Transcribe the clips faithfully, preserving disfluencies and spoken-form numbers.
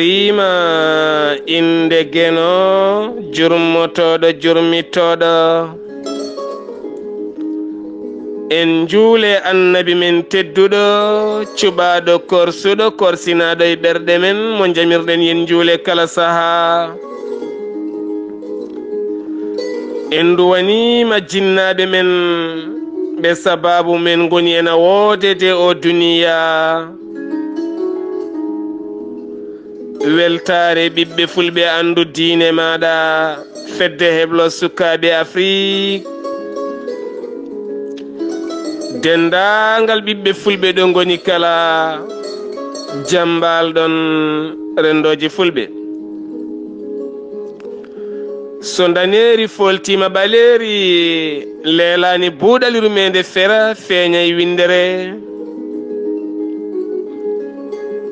Ima innde Geno, jurmotooɗo, jurmitooɗo. En njuule Annabi men tedduɗo, cuɓaaɗo, korsuɗo, korsinaaɗo e ɓerɗe men, mo njamirɗen yen njuule kala sahaa. En nduwaniima jinnaaɓe men, ɓe sabaabu men ngoni ena woodede o duniya. Weltaare ɓiɓɓe fulɓe, anndu diine maaɗa, fedde heblo sukaaɓe Afrik. Denndaangal ɓiɓɓe fulɓe ɗo ngoni kala, jam mbaal-ɗon renndooji fulɓe. So ndaneeri fooltiima ɓaleeri, leelaani buuɗali rumeende fera, feeñay winndere.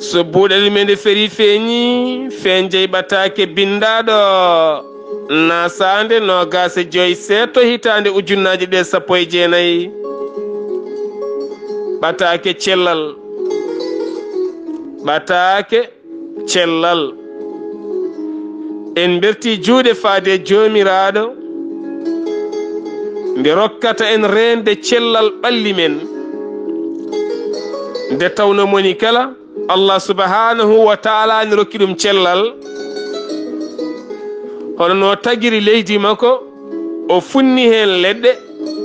So buuɗali rumeende ferii feeñi, feeñjay ɓataake binndaaɗo naasaande noogaas e joy seeɗto hitaande ujunnaaji ɗe sappo e jeenayi. Ɓataake cellal. Ɓataake cellal. En mberti juuɗe faade Joomiraaɗo, nde rokkata en reende cellal ɓalli men. Nde tawno moni kala, Allah subhanahu wa ta'ala ne rokki ɗum cellal, hono no tagiri leydi makko, o funni heen leɗɗe,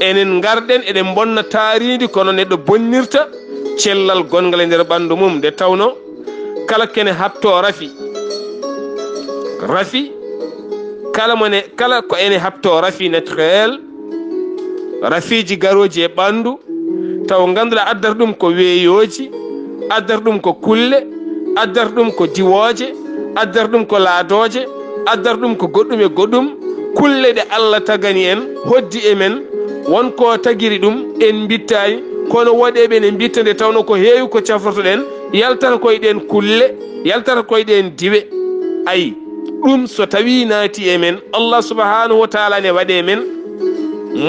enen ngarɗen eɗen bonna taariindi, kono neɗɗo bonnirta cellal gonngal e nder ɓanndu mum, nde tawno kala kene haɓtoo rafi, rafi, kala mone, kala ko ene haɓtoo rafi naturel, rafiiji garooji e ɓanndu, taw ngannduɗaa addata ɗum ko weeyooji, addata ɗum ko kulle, addata ɗum ko diwooje, addata ɗum ko laadooje, addata ɗum ko goɗɗum e goɗɗum, kulle ɗe Allah tagani en, hoddi e men, won ko tagiri ɗum, en mbittaani, kono woɗeeɓe ne mbitta nde tawno ko heewi ko cafrotoɗen, yaltata koye ɗeen kulle, yaltata koye ɗeen diwe. Ayi, ɗum so tawii naati e men, Allah subhanahu wa ta'ala ne waɗe men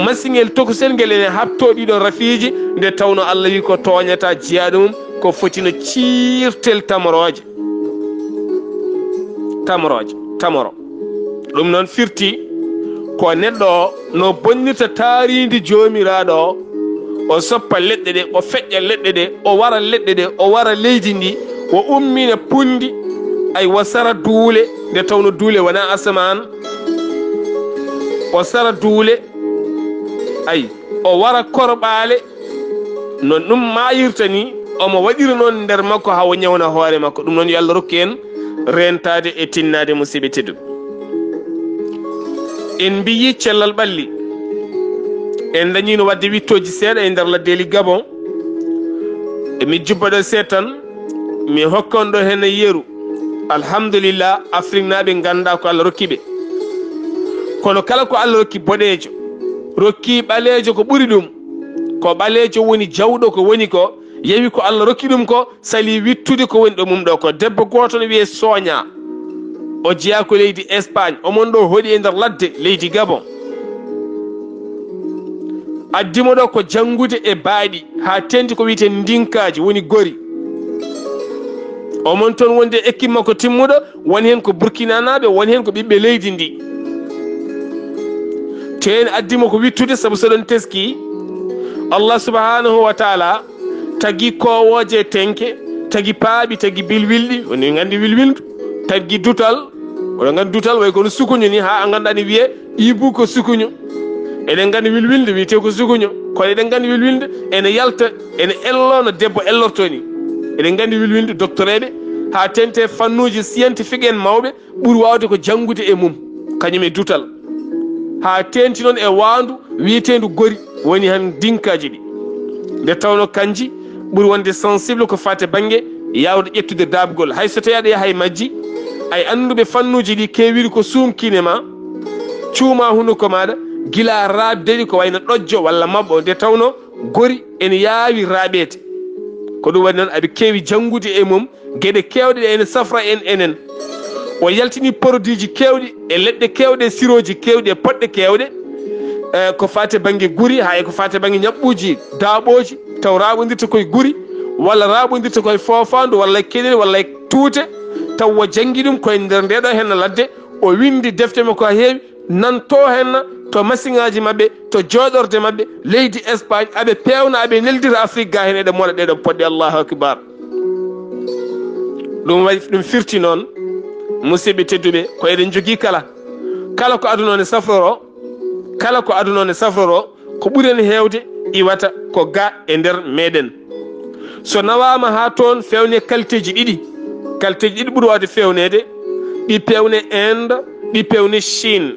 masiŋel tokosel ngel ene haɓtoo ɗiɗon rafiiji, nde tawno Allah wi ko tooñata jiyaaɗo mum, ko fotino ciirtel tamorooje. Tamorooje, tamoro. Ɗum noon firti ko neɗɗo o no bonnirta taariindi Joomiraaɗo o, o soppa leɗɗe ɗe, o feƴƴa leɗɗe ɗe, o wara leɗɗe ɗe, o wara leydi ndi, o ummina punndi, ay, o sara duule, nde tawno duule wonaa asamaan, o sara duule, ay, o wara korɓaale, no ɗum maayirta ni, omo waɗira noon nder makko haa o ñawna hoore makko. Ɗum noon yo Allah rokku en reentaade e tinnaade, musiɓɓe tedduɓe. En mbiyi cellal ɓalli. En dañiino waɗde wiɗtooji seeɗa e nder laddeeli Gabon. E mi jubba ɗo seeɗa tan, mi hokka on ɗo heen yeru. Alhamdulillah, Afriknaaɓe nganndaa ko Allah rokki ɓe. Kono kala ko Allah rokki boɗeejo, rokki ɓaleejo ko ɓuri ɗum. Ko ɓaleejo woni jawɗo ko woni ko, yewi ko Allah rokki ɗum ko, salii wiɗtude ko woni ɗo mum ɗo ko. Debbo gooto no wiyee Soña. O jeyaa ko leydi Espagne. Omon ɗo hoɗi e nder ladde leydi Gabon. Addi mo ɗo ko janngude e baaɗi, haa teeŋti ko wiyetee ndinkaaji, woni gori. Omon toon wonde équipe makko timmuɗo, won heen ko Burkinanaaɓe, won heen ko ɓiɓɓe leydi ndi. Teen addi mo ko wiɗtude, sabu so ɗon teskii, Allah subhanahu wa ta'ala tagi koowooje e tenke, tagi paaɓi, tagi bilwilɗi, woni nganndi wilwilndu, tagi dutal, oɗon nganndi dutal way kono sukuño ni, haa a nganndaa ne wiyee ibu ko sukuño. Eɗen nganndi wilwilndu wiyetee ko sukuño, kono eɗen nganndi wilwilndu ene yalta, ene elloo no debbo ellortoo ni. Eɗen nganndi wilwilndu, doktoreeɓe, haa teeŋti fannuuji scientifique en mawɓe, ɓuri waawde ko janngude e mum, kañum e dutal, haa teeŋti noon e waandu wiyeteendu gori, woni heen ndinkaaji ɗi. Nde tawnoo kanji ɓuri wonde sensible ko faati e bannge yaawde ƴettude daaɓgol. Hay so tawii aɗa yaha e majji, ay annduɓe fannuuji ɗi keewiri ko suumkiine ma, cuuma hunuko maaɗa, gila raaɓde ɗi ko wayno ɗojjo walla maɓɓo, nde tawnoo gori ene yaawi raaɓeede. Ko ɗum waɗi noon aɓe keewi janngude e mum geɗe keewɗe ɗe ene safra en enen. O yaltini produitji keewɗi e leɗɗe keewɗe e sirooji keewɗi e poɗɗe keewɗe, eh, ko faati e bannge guri, haa e ko faati e bannge ñaɓɓuuji daaɓooji, taw raaɓondirta koye guri, walla raaɓondirta koye foofaandu, walla e keɗel, walla e tuute, taw o janngi ɗum koye nder nde ɗo henna ladde, o winndi defte makko ha heewi, nan to henna to masiŋaaji maɓɓe, to jooɗorde maɓɓe, leydi Espagne, aɓe peewna, aɓe neldira Afrique ga hen, eɗen moɗa ɗeɗon poɗɗe. Allahu akbar. Ɗum waɗi, ɗum firti noon, musidɓe tedduɓe, ko eɗen jogii kala, kala ko aduna o ne safroro, kala ko aduna o ne safroro, ko ɓuri en heewde iwata ko ga e nder meɗen. So nawaama haa toon, feewne qualité ji ɗiɗi. Qualité ji ɗiɗi ɓuri waawde feewneede, ɗi peewne Inde, ɗi peewne Chine.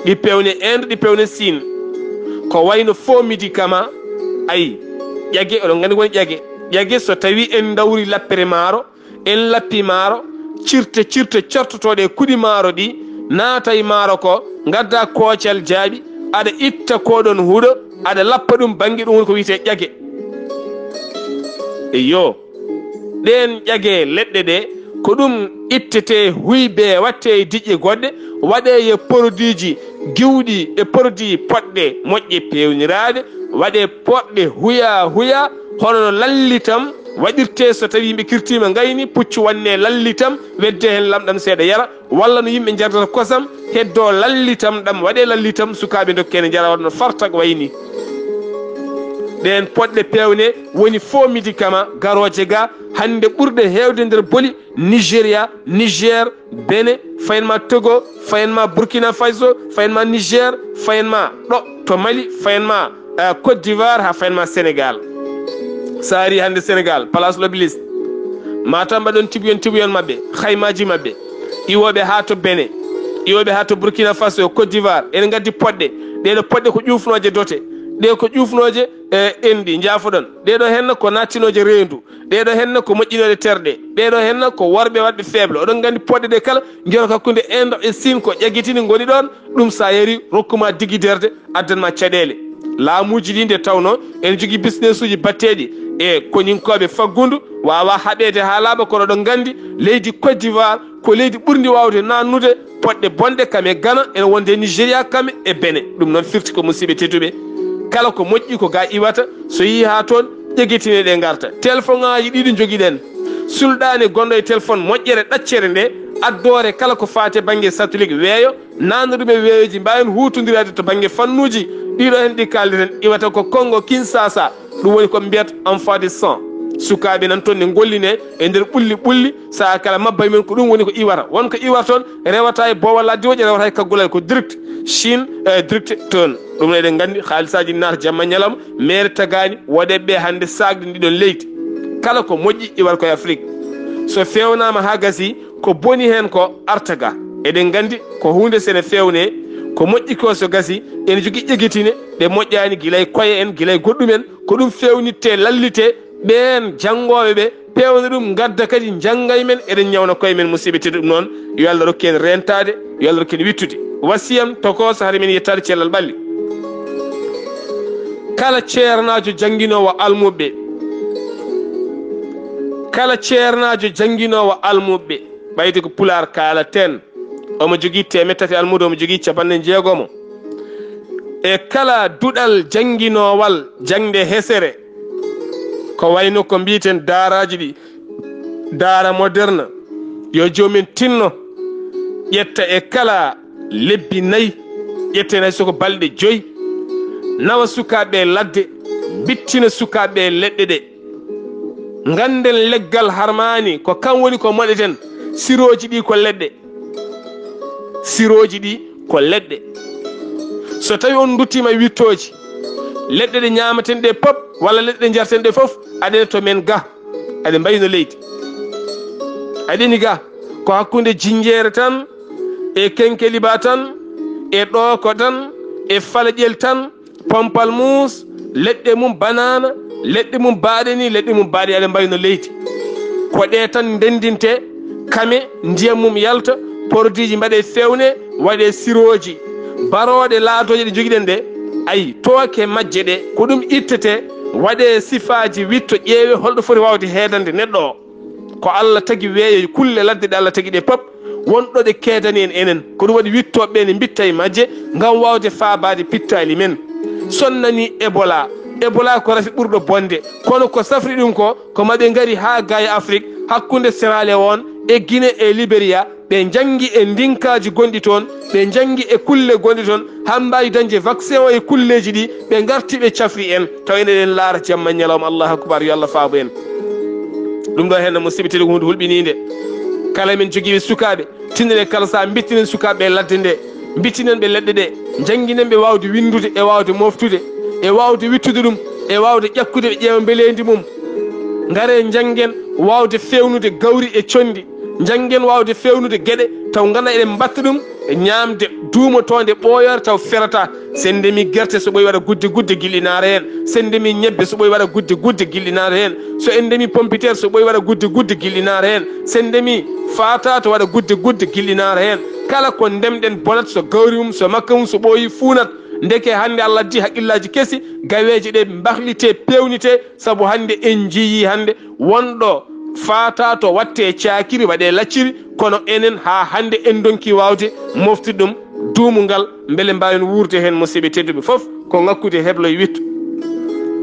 Ɗi peewne Inde, ɗi peewne Chine. Ko wayno faux médicament, ayi, ƴage, oɗon nganndi woni ƴage. Ƴage, so tawii en ndawri lappere maaro, en lappi maaro, cirte, cirte cortotooɗe e kuɗi maaro ɗi, naata e maaro ko, ngadda koocal jaaɓi, aɗa itta ko ɗon huɗo, aɗa lappa ɗum bannge, ɗum woni ko wiyetee ƴage. Eyyo, ɗeen ƴage leɗɗe ɗe, ko ɗum ittetee, huybee, waɗtee e diƴƴe goɗɗe, waɗee e produitji giwɗi e produit poɗɗe moƴƴe peewniraaɗe, waɗee poɗɗe huya huya, hono no lallitam waɗirtee so tawii yimɓe kirtiima ngayni, puccu wannee lallitam, weddee heen lamɗam seeɗa yara, walla no yimɓe njardata kosam, heddoo lallitam ɗam, waɗee lallitam, sukaaɓe ndokkee ne njara, waɗa no fartak wayni. Ɗeen poɗɗe peewne woni faux médicament garooje ga hannde ɓurɗe heewde nder boli Nigeria, Niger, Benin, fayen ma Togo, fayen ma Burkina Faso, fayen ma Niger, fayen ma ɗo to Mali, fayen ma, eh, Côte d'Ivoire, haa fayen ma Sénégal. So a ari hannde Sénégal, Place L'Obélisque, Matam, mbaɗon tibuyon tibuyon maɓɓe, haymaaji maɓɓe, iwooɓe haa to Benin, iwooɓe haa to Burkina Faso, Côte d'Ivoire, ene ngaddi poɗɗe. Ɗee ɗo poɗɗe ko ƴuufnooje dote, ɗee ko ƴuufnooje, eh, enɗi, njaafoɗon. Ɗee ɗo henna ko nattinooje reendu. Ɗee ɗo henna ko moƴƴinooje terɗe. Ɗee ɗo henna ko worɓe waɗɓe faible. Oɗon nganndi poɗɗe ɗe kala, njiyata ko hakkunde Inde e Siin ko ƴaggitini ngoni ɗoon. Ɗum so a yari, rokku ma digiderde, addan ma caɗeele. Laamuuji ɗi nde tawnoo ene jogii business uji batteeɗi e koninkooɓe faggundu, waawa haɓeede haa laaɓa, kono oɗon nganndi leydi Côte d'Ivoire ko leydi ɓurndi waawde naatnude poɗɗe bonɗe kam e Ghana, ene wonde e Nigeria kam e Benin. Ɗum noon firti ko, musidɓe tedduɓe, kala ko moƴƴi ko ga iwata, so yehi haa toon, ƴeggitine ɗe ngarta. Telefoŋaaji ɗiɗi njogiɗen. Sulɗaani gonɗo e telefoŋ moƴƴere ɗaccere nde, addoore kala ko faati e bannge satelit weeyo, naatna ɗum e weeyoji, mbaawen huutondiraade to bannge fannuuji ɗiɗo heen ɗi kaalden, iwata ko Congo Kinshasa. Ɗum woni ko mbiyat enfant de sang. Sukaaɓe nan toon ne ngolline e nder ɓulli ɓulli, sahaa kala mabba men ko ɗum woni ko iwata. Won ko iwata toon rewata e boowa ladde, waɗi rewata e kaggulal, ko direct Chine, eh, direct toon. Ɗum eɗen nganndi haalisaaji naata jamma ñalawma, mere tagaani, woɗeɓe ɓe hannde saakde ndi ɗon leydi. Kala ko moƴƴi iwata koye Afrique. So feewnaama haa gasi, ko boni heen ko arta ga. Eɗen nganndi ko huunde so ene feewne, ko moƴƴi ko so gasi, ene jogii ƴeggitine ɗe moƴƴaani gila e koye en, gila e goɗɗum en, ko ɗum feewnittee, lallitee, ɓeen janngooɓe ɓe peewna ɗum, ngadda kadi njannga e men, eɗen ñawna koye men, musidɓe tedduɓe. Ɗum noon, yo Allah rokku en reentaade, yo Allah rokku en wiɗtude. Wasiyam tokooso hade men yettaade cellal ɓalli. Kala ceernaajo jannginoowo almuɓɓe, kala ceernaajo jannginoowo almuɓɓe, ɓayde ko Pulaar kaalaten, omo jogii teemeɗɗe tati almuudo, omo jogii capanɗe jeegomo. E kala duɗal jannginoowal jaŋde hesere, ko wayno ko mbiiten daaraaji ɗi, daara moderne, yo joomen tinno, ƴetta e kala lebbi nayi, ƴetten hay so ko balɗe joyi, nawa sukaaɓe ladde, mbittina sukaaɓe leɗɗe ɗe. Ngannden leggal harmaani, ko kam woni ko moɗeten, sirooji ɗi ko leɗɗe. Sirooji ɗi ko leɗɗe. So tawi on nduttiima wittooji, leɗɗe ɗe ñaamaten ɗe pop, walla leɗɗe ɗe njarten ɗe fof, aɗene to men ga, aɗe mbayno leydi. Aɗeni ga, ko hakkunde jinjeere tan, e kenkeliba tan, e ɗooko tan, e falaƴel tan, pompalmuus, leɗɗe mum banaana, leɗɗe mum baaɗe ni, leɗɗe mum baaɗe, aɗe mbayno leydi. Ko ɗe tan ndendinte, kame, ndiyam mum yalta, produitji mbaɗe feewne, waɗe sirooji, barooɗe, laatooje ɗe njogiɗen ɗe, ayi, tooke majje ɗe, ko ɗum ittete, waɗe sifaaji witto, ƴeewe holɗo foti waawde heedande neɗɗo o. Ko Allah tagi weeyo, kulle ladde ɗe Allah tagi ɗe pop, won ɗo ɗe keedani en enen. Ko ɗum waɗi wittooɓe ɓe ne mbitta e majje ngam waawde faabaade pittaali men. Sonnani Ebola. Ebola ko rafi ɓurɗo bonde, kono ko safri ɗum ko, ko maɓe ngari haa ga e Afrik, hakkunde Sierra Leone e Guinée e Libéria, ɓe njanngi e ndinkaaji gonɗi toon, ɓe njanngi e kulle gonɗe toon, haa mbaawi dañde vaccin o e kulleeji ɗi, ɓe ngarti ɓe cafri en, taw enen eɗen laara jamma e ñalawma. Allahu akbar, yo Allah faabo en. Ɗum ɗo heen, musidɓe tedduɓe, ko huunde hulɓiniinde. Kala men jogiiɓe sukaaɓe, tinnoɗen kala sahaa mbittinen sukaaɓe e ladde nde, mbittinen ɓe leɗɗe ɗe, njannginen ɓe waawde winndude e waawde mooftude e waawde wittude ɗum e waawde ƴakkude ɓe ƴeewa mbeleendi mum. Ngaree njanngen waawde feewnude gawri e conndi, njanngen waawde feewnude geɗe taw nganndaa eɗen mbatta ɗum e ñaamde duumotoonde ɓooyoore taw ferataa. So en ndemii gerte, so ɓooyi waɗa gudde gudde gilɗi naata heen. So en ndemii ñebbe, so ɓooyi waɗa gudde gudde gilɗi naata heen. So en ndemii pompiteer, so ɓooyi waɗa gudde gudde gilɗi naata heen. So en ndemii faatato waɗa gudde gudde gilɗi naata heen. Kala ko ndemɗen bonat, so gawri mum, so makka mum, so ɓooyi fuunat. Ndeke hannde Allah addi haqqillaaji kesi, gaweeje ɗe mbahlitee, peewnitee, sabu hannde en njiyii hannde wonɗo faatato waɗtee caakiri, waɗee lacciri, kono enen haa hannde en ndonkii waawde moftude ɗum duumungal, mbele mbaawen wuurde heen, musidɓe tedduɓe. Fof ko ŋakkude heblo e wittu.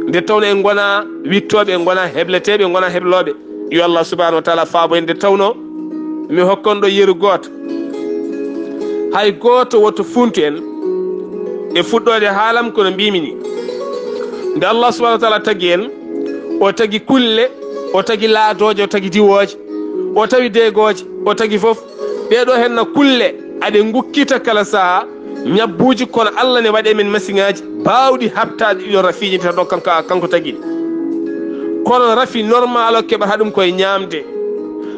Nde tawnoo en ngonaa wittooɓe, en ngonaa hebleteeɓe, en ngonaa heblooɓe. Yo Allah subhanahu wa taala faabo en. Nde tawnoo mi hokkan ɗo yeru gooto. Hay gooto woto fuuntu en e fuɗɗoode haalam, kono mbiimi ni. Nde Allah subhanahu wa taala tagi en, o tagi kulle, o tagi laadooje, o tagi diwooje, o tawi deegooje, o tagi fof. Ɗee ɗoo heen na kulle, aɗe ngukkita kala sahaa, ñabbuuji, kono Allah ne waɗi e men masiŋaaji baawɗi haɓtaade ɗiɗo rafiiji, nde tawnoo kanko, kanko tagi ɗi. Kono rafi normal o keɓata ɗum koye ñaamde.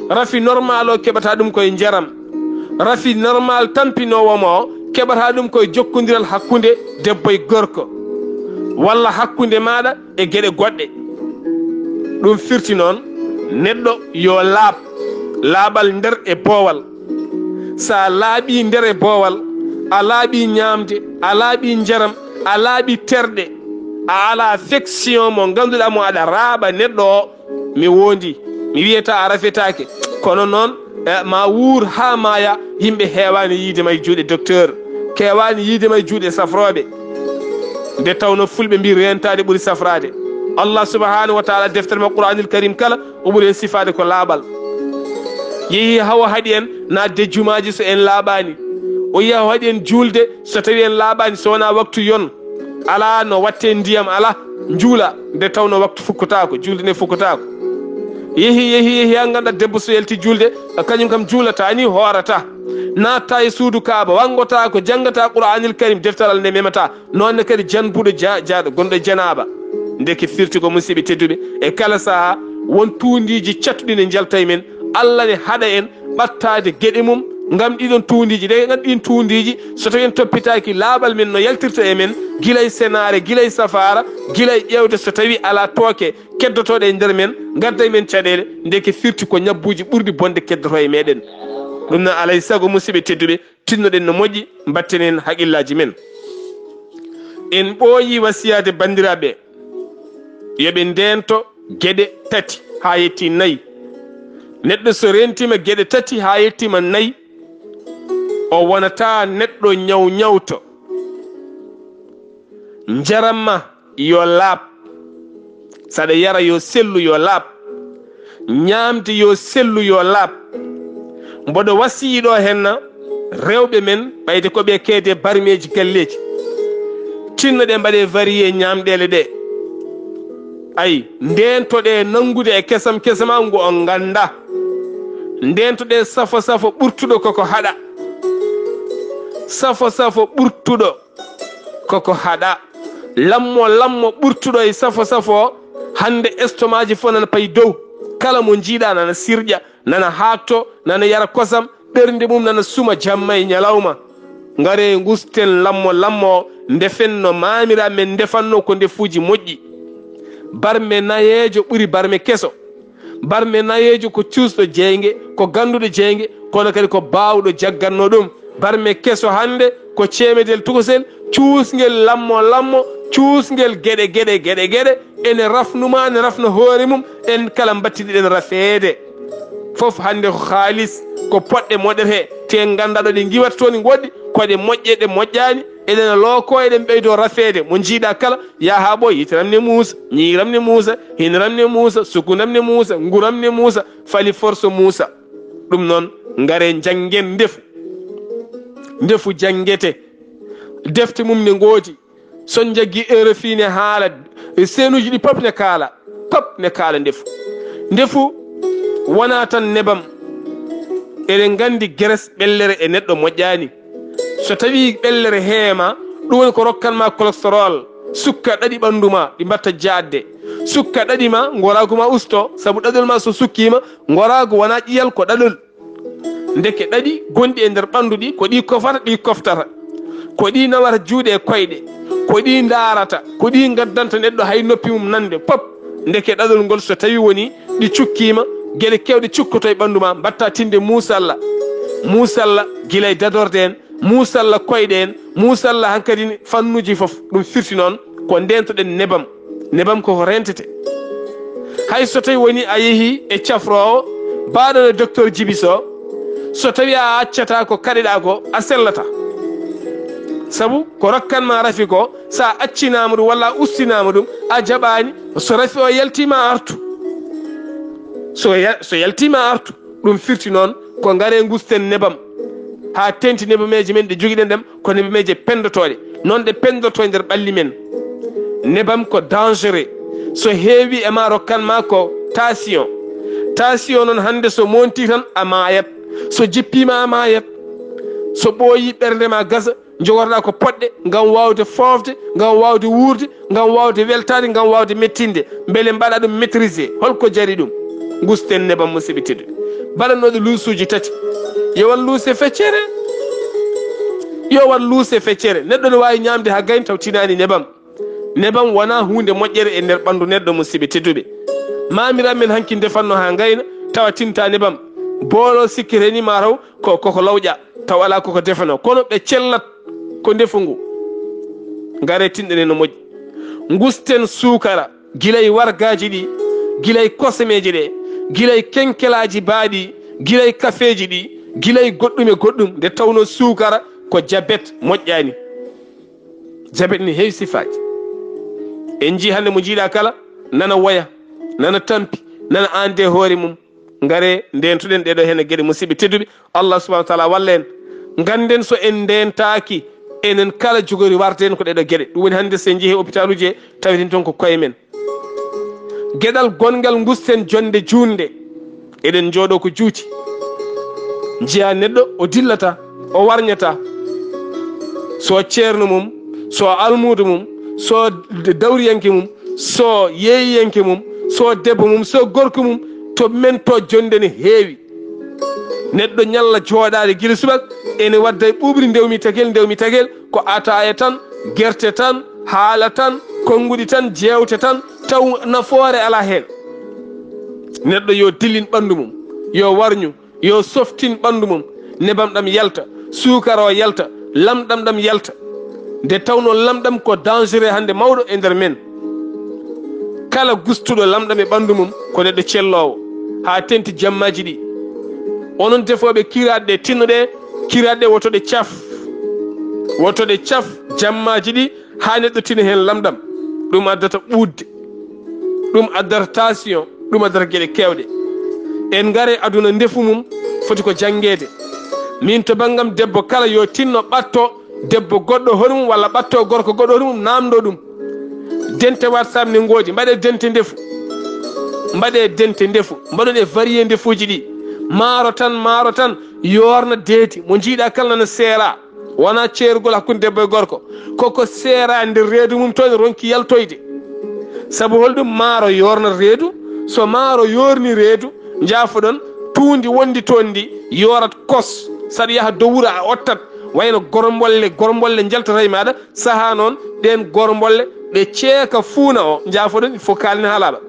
Rafi normal o keɓata ɗum koye njaram. Rafi normal tampinoowo mo o keɓata ɗum koye jokkondiral hakkunde debbo e gorko, walla hakkunde maaɗa e geɗe goɗɗe. Ɗum firti noon, neɗɗo yo laaɓ, laaɓal nder e boowal. So a laaɓii nder e boowal, a laaɓii ñaamde, a laaɓii njaram, a laaɓii terɗe, a alaa affection mo ngannduɗaa mo aɗa raaɓa neɗɗo o, mi wondi, mi wiyata a rafetaake. Kono noon, eh, ma wuur haa maaya, yimɓe heewaani yiide ma e juuɗe docteur, keewaani yiide ma e juuɗe safrooɓe. Nde tawnoo fulɓe mbii reentaade ɓuri safraade. Allah subhanahu wa taala, deftere makko Qur'anil Karim kala, o ɓuri en sifaade ko laaɓal. Yehi hawa haɗi en naatde jumaaji so en laaɓaani. O yehi hawa haɗi en juulde so tawi en laaɓaani, so wonaa waktu yon. Alaa no watte ndiyam, alaa njuula, nde tawnoo waktu fukkotaako, juulde nde fukkotaako. Yehi, yehi, yehi, haa nganndaa debbo so yalti juulde, kañum kam juulata ni, hoorata. Naatta e suudu Kaaba, wanngotaako, janngata Qur'anil Karim, deftaral nde memata. Noon ne kadi janbuɗo ja-, jaaɗo, gonɗo e janaaba. Ndeke firti ko, musidɓe tedduɓe, e kala sahaa won tuundiiji cattuɗi ne njalta e men. Allah ne haɗa en ɓattaade geɗe mum ngam ɗiɗon tuundiiji. Nde ngam ɗiin tuundiiji, so tawi en toppitaaki laaɓal men no yaltirta e men, gila e senaare, gila e safaara, gila e ƴeewde so tawi alaa tooke keddotooɗe e nder men, ngadda e men caɗeele, ndeke firti ko ñabbuuji ɓurɗi bonde keddotoo e meɗen. Ɗum noon, alaa e sago, musidɓe tedduɓe, tinnoɗen no moƴƴi, mbatten heen haqillaaji men. En ɓooyii wasiyaade banndiraaɓe, yo ɓe ndeento geɗe tati haa yetti nayi. Neɗɗo so reentiima geɗe tati haa yettiima nayi, o wonataa neɗɗo ñaw ñawto. Njaram ma yo laaɓ. Saɗa yara yo sellu, yo laaɓ. Ñaamde yo sellu, yo laaɓ. Mboɗo wasiyii ɗo henna rewɓe men, ɓayde ko ɓe keede barmeeji galleeji. Tinnoɗe mbaɗe varié ñaamɗeele ɗe. Ay, ndeento ɗe nanngude e kesam kesama ngu on ngannda. Ndeento ɗe safo safo ɓurtuɗo koko haɗa. Safo safo ɓurtuɗo koko haɗa. Lammo lammo ɓurtuɗo e safo safo o, hannde estomaaji fof nana payi dow. Kala mo njiiɗa nana sirƴa, nana haakto, nana yara kosam, ɓernde mum nana suma jamma e ñalawma. Ngaree ngusten lammo lammo o, ndefen no maamira men ndefanno ko ndefuuji moƴƴi. Barme nayeejo ɓuri barme keso. Barme nayeejo ko cuusɗo jeynge, ko gannduɗo jeynge, kono kadi ko baawɗo jagganno ɗum. Barme keso hannde ko ceemedel tokosel, cuusngel lammo lammo, cuusngel geɗe geɗe geɗe geɗe, ene rafnuma, ene rafna hoore mum, en kala mbattiniɗen rafeede. Fof hannde ko haalis, ko poɗɗe moɗetee, te nganndaa ɗo ɗe ngiwata toon ngoɗɗi, ko ɗe moƴƴe, ɗe moƴƴaani, eɗen looko, eɗen ɓeydo rafeede. Mo njiiɗa kala, yaha haa ɓooy, yitiram ne muusa, ñiiram ne muusa, hiniram ne muusa, sukundam ne muusa, nguram ne muusa, fali forso muusa. Ɗum noon, ngare njanngen ndefu. Ndefu janngete. Defte mum ne ngoodi. So on njaggi R F I ne haala, e seenuuji ɗi pop ne kaala, pop ne kaala ndefu. Ndefu wonaa tan nebam. Eɗen nganndi geres ɓellere e neɗɗo moƴƴaani. So tawii ɓellere heema, ɗum woni ko rokkan ma cholestérol, sukka ɗaɗi ɓanndu ma, ɗi mbatta jaatde. Sukka ɗaɗi ma, ngoraagu ma usto, sabu ɗaɗol ma so sukkiima, ngoraagu wonaa ƴiyal, ko ɗaɗol. Ndeke ɗaɗi gonɗi e nder ɓanndu ɗi, ko ɗi kofata, ɗi koftata. Ko ɗi nawata juuɗe e koyɗe. Ko ɗi ndaarata, ko ɗi ngaddanta neɗɗo hay noppi mum nande, pop. Ndeke ɗaɗol ngol so tawi woni ɗi cukkiima, geɗe keewɗe cukkoto e ɓanndu ma, mbatta tinde muusalla. Muusalla gila e dadorde en, muusalla koyɗe en, muusalla hankadi fannuuji fof. Ɗum firti noon ko ndeentoɗen nebam. Nebam ko ko reentete. Hay so tawi woni a yehi e cafroowo, baaɗo no docteur Djiby Sow, so tawi a accata ko kaɗeɗaa ko, a sellata. Sabu ko rokkan ma rafi ko, so a accinaama ɗum walla a ustinaama ɗum, a jaɓaani, so rafi o yaltiima a artu. So ya-, so yaltiima a artu. Ɗum firti noon ko ngare ngusten nebam, haa teeŋti nebameeje men ɗe jogiɗen ɗem, ko nebameeje penndotooɗe. Noon ɗe penndortoo e nder ɓalli men. Nebam ko dangereux. So heewi e ma, rokkan ma ko tension. Tension noon hannde so monti tan a maayat. So jippiima a maayat. So ɓooyi ɓernde ma gasa, njogotoɗaa ko poɗɗe ngam waawde foofde, ngam waawde wuurde, ngam waawde weltaade, ngam waawde mettinde. Mbele mbaɗa ɗum maîtriser. Holko jari ɗum? Ngusten nebam, musidɓe tedduɓe. Baɗanooɗo luusuuji tati. Yo waɗ luuse feccere. Yo waɗ luuse feccere. Neɗɗo no waawi ñaamde haa gayna taw tinaani nebam. Nebam wonaa huunde moƴƴere e nder ɓanndu neɗɗo, musidɓe tedduɓe. Maamira men hanki ndefanno haa ngayna, tawa tinta nebam. Boolo sikkete ni ma taw ko, koko lawƴa, taw alaa koko defanoo. Kono ɓe cellat ko ndefu ngu. Ngare tinɗene no moƴƴi. Ngusten suukara, gila e wargaaji ɗi, gila e kosemeeje ɗe, gila e kenkelaaji baaɗi, gila e kafeeji ɗi, gila e goɗɗum e goɗɗum, nde tawnoo suukara ko jabet moƴƴaani. Jabet ne heewi sifaaji. En njii hannde mo njiiɗaa kala, nana woya, nana tampi, nana aande hoore mum. Ngare ndeentoɗen ɗeɗo heen geɗe, musidɓe tedduɓe. Allah subhanahu wa taala walla en. Ngannden so en ndeentaaki, enen kala jogori warde en ko ɗeɗo geɗe. Ɗum woni hannde so en njehii hopitaaluuji he, taweten toon ko koye men. Geɗal gonngal ngusten jonnde juutnde. Eɗen njooɗoo ko juuti. Njiyaa neɗɗo o dillata, o warñata. So ceerno mum, so almuudo mum, so d-, dawriyanke mum, so yeeyiyanke mum, so debbo mum, so gorko mum, to men to jonnde ne heewi. Neɗɗo ñalla jooɗaade gila subaka, ene wadda e ɓuuɓri ndewmi tagel, ndewmi tagel, ko ataaya tan, gerte tan, haala tan, konnguɗi tan, jeewte tan, taw nafoore alaa heen. Neɗɗo yo dillin ɓanndu mum, yo warñu, yo softin ɓanndu mum, nebam ɗam yalta, suukara o yalta, lamɗam ɗam yalta. Nde tawnoo lamɗam ko dangereux hannde mawɗo e nder men. Kala gustuɗo lamɗam e ɓanndu mum ko neɗɗo celloowo, haa teeŋti jammaaji ɗi. Onon defooɓe kiraaɗe ɗe, tinno ɗe, kiraaɗe ɗe woto ɗe caf. Woto ɗe caf jammaaji ɗi, haa neɗɗo tina heen lamɗam. Ɗum addata ɓuuɗde. Ɗum addata tension, ɗum addata geɗe keewɗe. En ngare aduna ndefu mum foti ko janngeede. Min to banngam debbo kala yo tinno ɓatto debbo goɗɗo hono mum walla ɓatto gorko goɗɗo hono mum, naamndo ɗum. Dente WhatsApp ne ngoodi, mbaɗe dente ndefu. Mbaɗe dente ndefu, mbaɗon e varié ndefuuji ɗi. Maaro tan, maaro tan, yoorna deedi. Mo njiiɗaa kala nana seera. Wonaa ceerugol hakkunde debbo e gorko. Koko seera nder reedu mum to ene ronki yaltoyde. Sabu holɗum? Maaro yoornat reedu. So maaro yoorni reedu, njaafoɗon, tuundi wondi toon ndi yoorat kos. Saɗa yaha dow wuro a ottat. Wayno gorombolle, gorombolle njaltata e maaɗa, sahaa noon ɗeen gorombolle ɗe ceeka fuuna o. Njaafoɗon, il faut kaalinen haa laaɓa.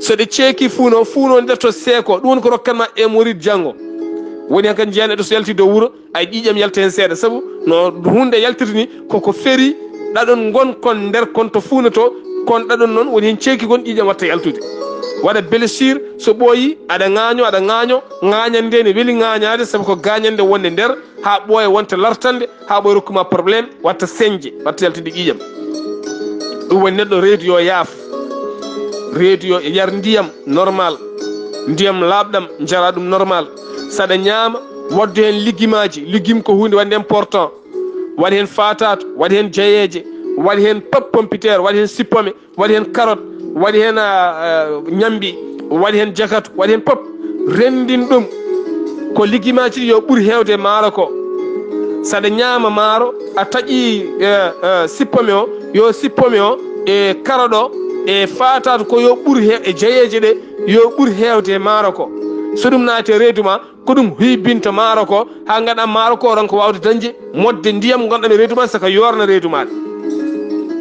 So ɗe ceeki fuuna o, fuuna o nde to seeko. Ɗum woni ko rokkan ma hémorroïde janngo. Woni han kadi njiyaa neɗɗo so yalti dow wuro, ay ƴiiƴam yalta heen seeɗa, sabu no huunde yaltirta ni, koko feri, ɗaɗon ngon kon nder kon to fuunato, kon ɗaɗon noon woni heen ceeki kon, ƴiiƴam watta yaltude. Waɗa blessure, so ɓooyi, aɗa ŋaaño, aɗa ŋaaño, ŋaañande ne weli ŋaañaade, sabu ko gaañande wonde nder, haa ɓooya wonta lartande, haa ɓooya rokkuma problème, watta señde, watta yaltude ƴiiƴam. Ɗum woni neɗɗo reedu yo yaaf, reedu yo yar ndiyam normal, ndiyam laaɓɗam, njara ɗum normal. Saɗa ñaama, waɗdu heen ligimaaji. Ligim ko huunde wonde important. Waɗ heen faataatu, waɗ heen jayeeje, waɗ heen pop pompiteer, waɗ heen sippome, waɗ heen karoot, waɗ heen, ah, ah, ñambi, waɗ heen jakatu, waɗ heen pop. Renndin ɗum. Ko ligimaaji ɗi yo ɓur heewde e maaro ko. Saɗa ñaama maaro, a taƴi, eh, eh, sippome o, yo sippome o, e karoot o, e faataatu ko yo ɓur he-, e jayeeje ɗe, yo ɓur heewde e maaro ko. So ɗum naati e reedu ma, ko ɗum hibbinta maaro ko, haa ngaɗa maaro ko ronka waawde dañde moɗde ndiyam ngonɗam e reedu ma, saka yoorna reedu ma.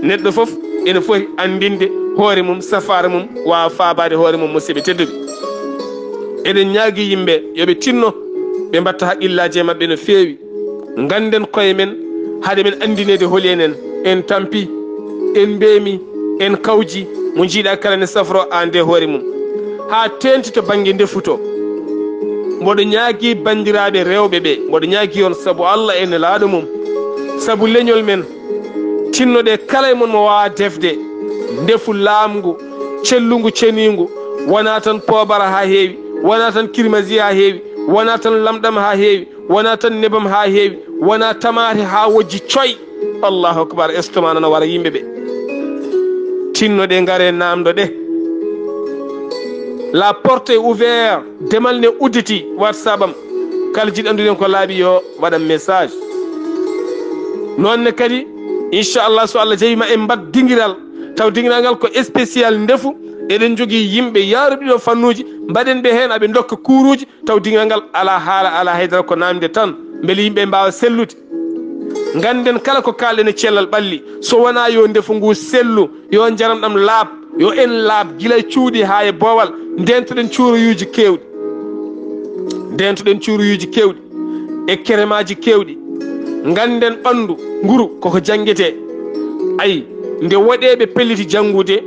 Neɗɗo fof ene foti anndinde hoore mum, safaara mum, waawa faabaade hoore mum, musidɓe tedduɓe. Eɗen ñaagii yimɓe yo ɓe tinno, ɓe mbaɗta haqqillaaji e maɓɓe no feewi. Ngannden koye men, hade men anndineede holi enen, en tampi, en mbeemi, en kawji, mo njiiɗa kala ne safro aan de hoore mum. Haa teeŋti to bannge ndefu to. Mboɗo ñaagii banndiraaɓe rewɓe ɓe, mboɗo ñaagii on sabu Allah e Nelaaɗo mum, sabu leñol men, tinnoɗee kala e mon mo waawaa defde ndefu laamngu, cellungu, ceniingu, wonaa tan poobara haa heewi, wonaa tan kirmasi haa heewi, wonaa tan lamɗam haa heewi, wonaa tan nebam haa heewi, wonaa tamaate haa wojji coy. Allahu akbar, estomac nana wara yimɓe ɓe. Tinnoɗee, ngaree, naamndoɗee. La porte est ouverte, demal ne udditi, WhatsApp am. Kala jiɗɗo anndude ko laaɓi yo waɗam message. Noon ne kadi, inchallah, so Allah jaɓii ma en mbaɗ dingiral, taw dingiral ngal ko spécial ndefu. Eɗen njogii yimɓe yaaruɓe ɗiɗo fannuuji, mbaɗen ɓe heen, aɓe ndokka kuuruuji, taw dingiral ngal alaa haala, alaa haydara, ko naamnde tan, mbele yimɓe mbaawa sellude. Ngannden kala ko kaalɗen e cellal ɓalli, so wonaa yo ndefu ngu sellu, yo njaram ɗam laaɓ, yo en laaɓ gila e cuuɗi haa e boowal, ndeentoɗen cuuroyuuji keewɗi. Ndeentoɗen cuuroyuuji keewɗi e keremaaji keewɗi. Ngannden ɓanndu nguru koko janngetee. Ayi, nde woɗeeɓe pelliti janngude,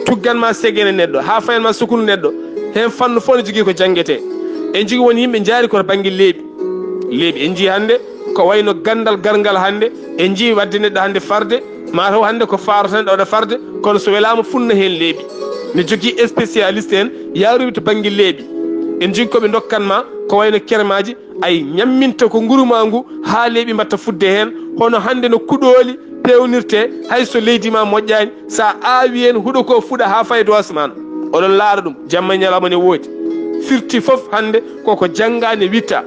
tuggan ma segene neɗɗo, haa fayan ma sukundu neɗɗo, heen fannu fof ne jogii ko janngetee. En njogii won yimɓe njaari ko to bannge leeɓi. Leeɓi, en njii hannde ko wayno ganndal garngal hannde, en njii waɗde neɗɗo hannde farde, ma taw hannde ko faaro tan ɗo waɗa farde, kono so welaama funna heen leeɓi. Ne jogii spécialiste en yaaruɓe to bannge leeɓi. En njogii ko ɓe ndokkan ma ko wayno kermaaji, ay ñamminta ko nguru ma ngu haa leeɓi mbaɗta fuɗde heen, hono hannde no kuɗooli peewnirtee, hay so leydi ma moƴƴaani, so a aawii heen huɗo ko fuɗa haa faya dow asmaan. Oɗon laara ɗum, jamma e ñalawma ne woodi. Firti fof hannde koko janngaa ne witta.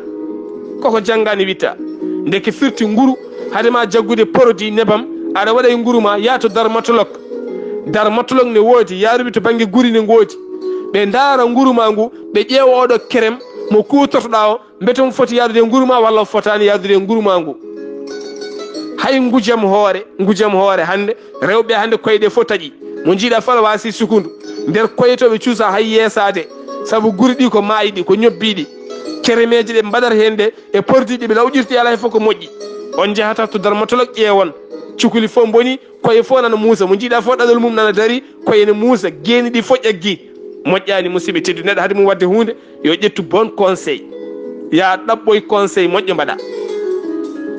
Koko janngaa ne witta. Ndeke firti nguru, hade ma jaggude produit nebam, aɗa waɗa e nguru ma, yaa to dermatologue. Dermatologue ne woodi, yaaruɓe to bannge guri ne ngoodi. Ɓe ndaara nguru ma ngu, ɓe ƴeewa oɗo kerem mo kuutortoɗaa o, mbete omo foti yaadude e nguru ma walla o fotaani yaadude e nguru ma ngu. Hay ngujam hoore, ngujam hoore hannde, rewɓe hannde koyɗe fof taƴi. Mo njiiɗa fof aɗa waasi sukundu. Nder koye to ɓe cuusa hay yeesaade. Sabu guri ɗi ko maayɗi, ko ñobbiiɗi. Keremeeje ɗe mbaɗata heen ɗe e produit ɗi ɓe lawƴirta alaa hay fof ko moƴƴi. On njahata to dermatologue ƴeewon. Cukuli fof mboni, koye fof nana muusa. Mo njiiɗa fof ɗaɗol mum nana darii, koye ne muusa. Geeni ɗi fof ƴaggi. Moƴƴaani, musidɓe tedduɓe. Neɗɗo hade mum waɗde huunde, yo ƴettu bon conseil. Yaa ɗaɓɓoy conseil moƴƴo mbaɗa.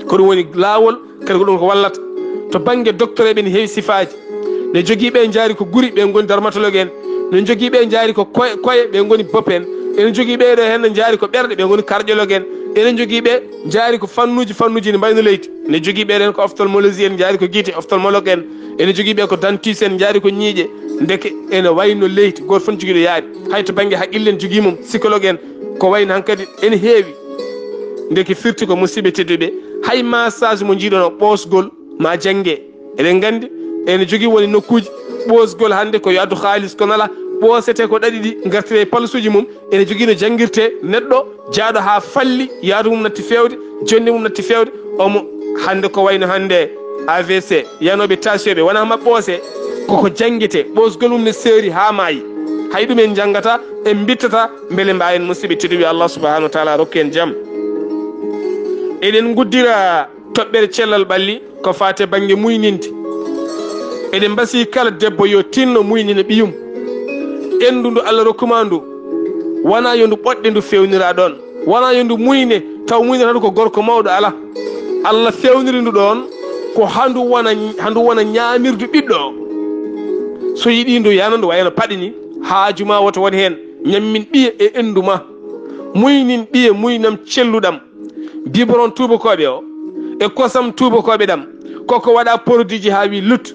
Ko ɗum woni laawol, kadi ko ɗum ko wallata. To bannge docteur eɓe ne heewi sifaaji. Ne jogii ɓe njaari ko guri, ɓe ngoni dermatologue en. Ne jogii ɓe njaari ko koye, koye, ɓe ngoni bop en. Ene jogii ɓe ɗo heen ne njaari ko ɓerɗe, ɓe ngoni cardiologue en. Ene jogii ɓe njaari ko fannuuji, fannuuji ne mbayno leydi. Ne jogii ɓe ɗo heen ko ophtalmologie en, njaari ko gite, ophtalmologue en. Ene jogii ɓe ko dentiste en, njaari ko ñiiƴe. Ndeke ene wayno leydi, gooto fof ne jogii ɗo yaari. Hay to bannge haqqille en jogii mum, psychologue en. Ko wayno hankadi ene heewi. Ndeke firti ko, musidɓe tedduɓe, hay massage mo njiiɗon o ɓoosgol ma jannge. Eɗen nganndi ene jogii woni nokkuuji ɓoosgol hannde ko yo addu haalis, kono alaa, ɓoosete ko ɗaɗi ɗi, ngartire e palsuuji mum. Ene jogii no janngirtee neɗɗo jaaɗo haa falli, yaadu mum natti feewde, jonnde mum natti feewde, omo hannde ko wayno hannde A V C, yanooɓe tension ɓe, wonaa maɓɓe ɓoose, koko janngitee, ɓoosgol mum ne seeri haa maayi. Hay ɗum en njanngata, en mbittata, mbele mbaawen, musidɓe tedduɓe, Allah subhanahu wa taala rokku en jam. Eɗen nguddira toɓɓere cellal ɓalli ko faati e bannge muyninde. Eɗen mbasii kala debbo yo tinno muynina ɓiyum. Enndu ndu Allah rokku ma ndu, wonaa yo ndu ɓoɗɗe ndu feewnira ɗoon. Wonaa yo ndu muyne, taw muynata ndu ko gorko mawɗo, alaa. Allah feewniri ndu ɗoon ko haa ndu wona, haa ndu wona ñaamirdu ɓiɗɗo o. So yiɗii ndu yana, ndu wayno paɗe ni, haaju ma woto won heen, ñammin ɓiye e enndu ma. Muynin ɓiye muynam celluɗam. Biberon tuubakooɓe o e kosam tuubakooɓe ɗam, koko waɗa produit ji haa wi lut.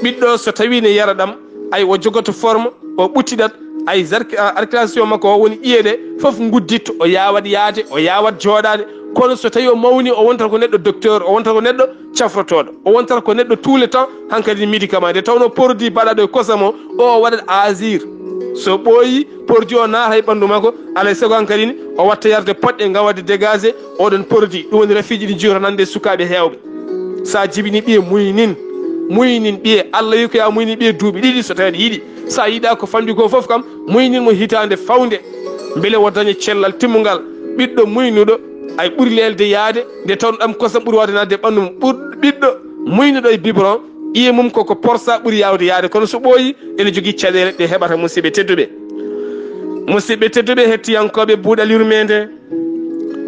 Ɓiɗɗo so tawi ne yara ɗam, ay o jogoto forme, o ɓuttiɗat, ay zarki-, a-, articulation makko o woni ƴiye ɗe fof ngudditto, o yawat yaade, o yawat jooɗaade. Kono so tawi o mawni, o wontat ko neɗɗo docteur, o wontat ko neɗɗo cafrotooɗo, o wontat ko neɗɗo tout le temps hankadi médicament. Nde tawno produit baɗaɗo e kosam o, o waɗat agir. So ɓooyi, produit o naata e ɓanndu makko, alay sago hankadi ni o watta yarde poɗɗe ngam waɗde dégagé oɗon produit. Ɗum woni rafiiji ɗi jiyoto nande e sukaaɓe heewɓe. Sa jibini ɓiye muynin, muynin ɓiye, Allah wi ko ya muyni ɓiye duuɓi ɗiɗi so tawi aɗa yiɗi. Sa yiɗa ko famɗi ko fof kam, muynin mo hitaande fawnde, mbele o daña cellal timmungal. Ɓiɗɗo muynuɗo ay ɓuri leelde yaade, nde tawno ɗam kosam ɓuri waawde naatde e ɓanndu mum. Ɓur-, ɓiɗɗo muynuɗo e biberon, ƴiye mum koko porsa ɓuri yaawde yaade, kono so ɓooyi, ene jogii caɗeele ɗe heɓata, musidɓe tedduɓe. Musidɓe tedduɓe, hettiyankooɓe Buuɗal Yurmeende,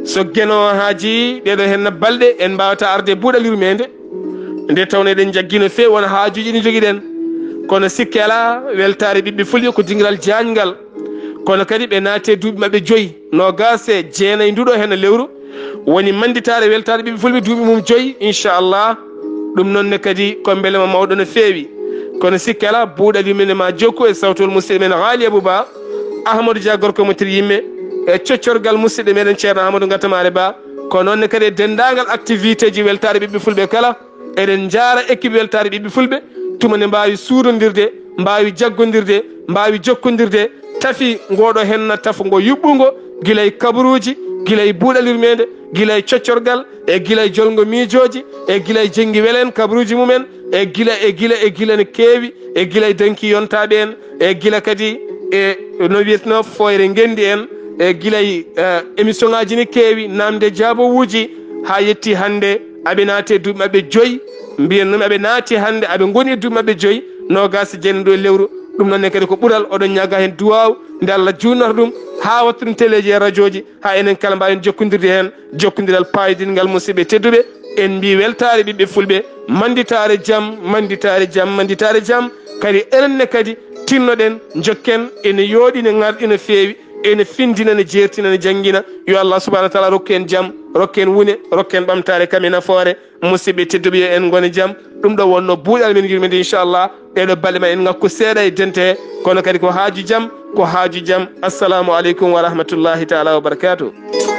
so Geno haaji ɗeɗo henna balɗe, en mbaawata arde Buuɗal Yurmeende, nde tawno eɗen jaggi no feewi won haajuuji ɗi njogiɗen. Kono sikke alaa, weltaare ɓiɓɓe fulɓe ko dingiral jaañngal. Kono kadi ɓe naati e duuɓi maɓɓe joyi, noogaas e jeenayi nduɗo henna lewru, woni mannditaare weltaare ɓiɓɓe fulɓe duuɓi mum joyi, inchallah. Ɗum noon ne kadi ko mbelema mawɗo no feewi. Kono sikke alaa, Buuɗal Yurmeende ma jokku e sawtol musidɗo men Haali Abou Ba, Ahmadou Dia gorko mo tir yimɓe, e coccorgal musidɗo meɗen Ceerno Ahmadou Gattamaare Ba. Ko noon ne kadi e denndaangal activité ji weltaare ɓiɓɓe fulɓe kala. Eɗen njaara équipe weltaare ɓiɓɓe fulɓe, tuma nde mbaawi suudondirde, mbaawi jaggondirde, mbaawi jokkondirde, tafi ngooɗo henna tafngo yuɓɓungo, gila e kabaruuji, gila e Buuɗal Yurmeende, gila e coccorgal, e gila e jolngo miijooji, e gila e jenngi welen kabaruuji mumen, e gila, e gila, e gila no keewi, e gila e danki yontaaɓe en, e gila kadi e no wiyetnoo fooyre ngenndi en, e gila e, eh, émission ŋaaji no keewi, naamnde jaabowuuji, haa yetti hannde aɓe naati e duuɓi maɓɓe joyi. Mbiyen noon aɓe naati hannde, aɓe ngoni e duuɓi maɓɓe joyi, noogaas e jeenayi e lewru. Ɗum noon ne kadi ko ɓural, oɗon ñaaga heen duwaaw, nde Allah juutnata ɗum, haa watta ɗum teleeji e rajooji, haa enen kala mbaawen jokkondirde heen, jokkondiral paayodingal, musidɓe tedduɓe. En mbii weltaare ɓiɓɓe fulɓe, mannditaare jam, mannditaare jam, mannditaare jam. Kadi enen ne kadi tinnoɗen, njokken, ene yooɗi, ne ŋarɗi no feewi, ene findina, ne jeertina, ne janngina. Yo Allah subhanahu wa taala rokku en jam, rokku en wune, rokku en ɓamtaare kam e nafoore. Musidɓe tedduɓe, yo en ngone jam. Ɗum ɗo wonno Buuɗal Men Yurmeende, inchallah. Ɗeɗo balɗe ma en ngakku seeɗa e dente, kono kadi ko haaju jam, ko haaju jam. Assalamu aleykum wa rahmatullahi taala wa barakatuh.